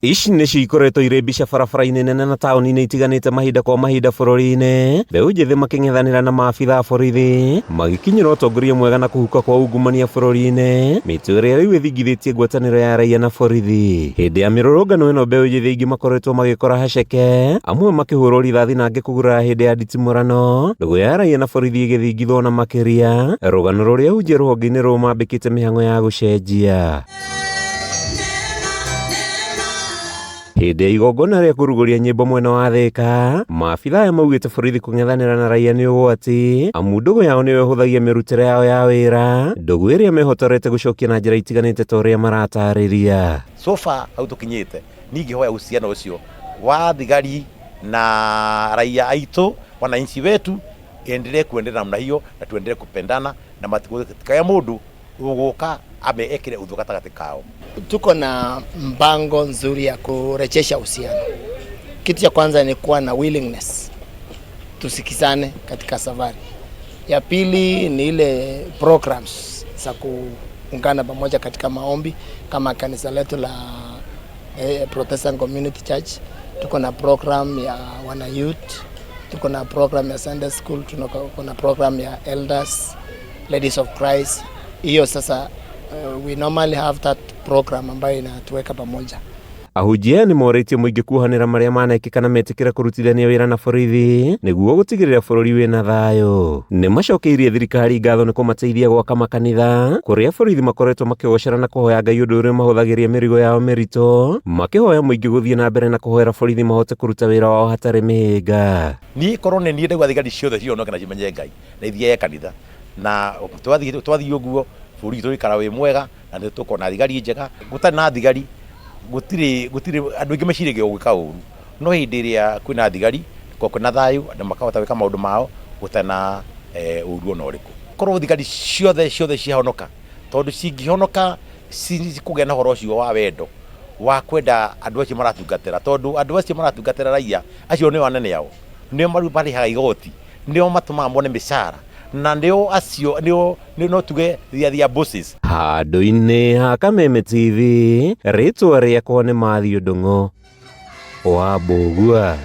Ici nĩcio ikoretwo irĩ mbica barabara-inĩ nene na taũni-inĩ itiganĩte mahinda kwa mahinda bũrũri-inĩ, mbeũ njĩthĩ makĩng'ethanĩra na maabitha a borithi, magĩkinyĩra ũtongoria mwega na kũhuka kwa ungumania bũrũri-inĩ, mĩtũ ĩrĩa rĩu ĩthingithĩtie ngwatanĩro ya raia na borithi. Hĩndĩ ya mĩrũrũngano ĩno mbeũ njĩthĩ aingĩ makoretwo magĩkora haceke, amwe makĩhũrwo rithathi na angĩ kũgurara hĩndĩ ya nditimũrano, ndũgũ ya raia na borithi ĩgĩthingithwo na makĩria, rũgano rũrĩa hunjia rũhonge-inĩ rũu mambĩkĩte mĩhang'o ya gũcenjia. Hĩndĩ ya igongona rĩa kũrugũria nyĩmbo mwena wa Thĩka, maabitha aya maugĩte borithi kũng'ethanĩra na raia nĩ ũgwati, amu ndũgũ yao nĩyo ĩhũthagia mĩrutĩre yao ya wĩra, ndũgũ ĩrĩa mehotorete gũcokia na njĩra itiganĩte ta ũrĩa maratarĩria. So far hau tũkinyĩte niĩ ingĩhoya uhusiano ũcio wa thigari na raia aitũ wananchi wetu endelee kuendelea namna hiyo na tuendelee kupendana na matikaya mũndũ ũgũka ame ekĩre ũthũ gatagatĩ kao. Tuko na mpango nzuri ya kurejesha uhusiano. Kitu cha kwanza ni kuwa na willingness, tusikizane katika safari. Ya pili ni ile programs za kuungana pamoja katika maombi kama kanisa letu la Protestant Community Church. Tuko na program ya wana youth, tuko na program ya Sunday school, tuko na program ya elders, Ladies of Christ. Hiyo sasa we normally have that program ambayo inatuweka pamoja. Ahunjia aya nĩmorĩtie mũingĩ kuohanĩra marĩa manekĩka na metĩkĩre kũrutithania wĩra na borithi nĩguo gũtigĩrĩra bũrũri wĩna thayũ. Nĩmacokeirie thirikari ngatho nĩ kũmateithia gwaka makanitha kũrĩa borithi makoretwo makĩgocera na kũhoya Ngai ũndũ ũrĩa mahũthagĩria mĩrigo yao mĩritũ, makĩhoya mũingĩ gũthiĩ na mbere na kũhoera borithi mahote kũruta wĩra wao hatarĩ mĩhĩnga. Niĩ korwo nĩ niĩ ndaigua thigari ciothe cihonoke na cimenye Ngai na ithiage kanitha na twathiĩ ũguo bũrũri witũ ũgũikara wĩ mwega na nĩ tũkona thigari njega. Gũtarĩ na thigari gũtirĩ gũtirĩ andũ aingĩ meciragia gwĩka ũru no hĩndĩ ĩrĩa kwĩna thigari kwĩna thayũ andũ makahota gwĩka maũndũ mao gũtarĩ na ũru ona ũrĩkũ. Korwo thigari ciothe ciothe ciahonoka tondũ cingĩhonoka cikũgĩa na ũhoro ũcio wa wendo wa kwenda andũ acio maratungatĩra tondũ andũ acio maratungatĩra raia acio nĩo anene ao nĩo marĩhaga igoti nĩo matũmaga mone mĩcara na nĩo acio nĩo no tuge they are their bosses. Handũ-inĩ ha Kameme TV, rĩtwa rĩakwa nĩ Matthew Ndung'u wa Mbũgua.